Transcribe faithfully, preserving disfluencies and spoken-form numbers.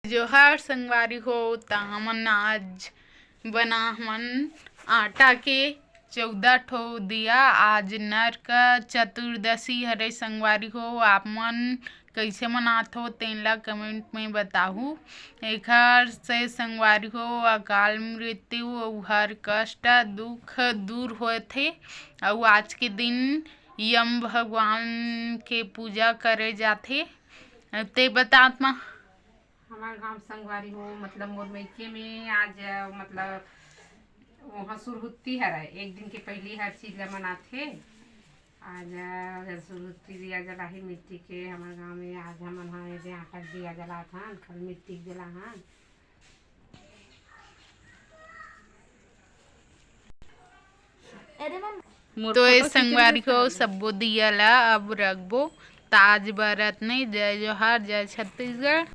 जोहार संगवारी हो, त हमन आज बना हमन आटा के चौदह ठो दिया। आज नरक चतुर्दशी हरे संगवारी हो, आप मन कइसे मनाथो तेन ला comment में बताहू। एखर से संगवारी हो, अकाल मृत्यु अउ हर कष्ट दुख दूर होथे। अउ आज के दिन यम भगवान के पूजा करे जाथे। ते बतात मा हमार गांव संगवारी हो, मतलब मोर मइके में आज, मतलब वहाँ सुरहुत्ती हरय, एक दिन के पहिली हर चीज ला मनाथे। आज अगर सुरहुत्ती दिया जलाही मिट्टी के हमार गांव में, आज हमन हा एदे आटा के दिया जलात हन, कल मिट्टी के जला हन। तो ए संगवारी हो, सब्बो दिया ला अब रखबो। ताज बरत नहीं, जय जोहार, जय छत्तीसगढ़।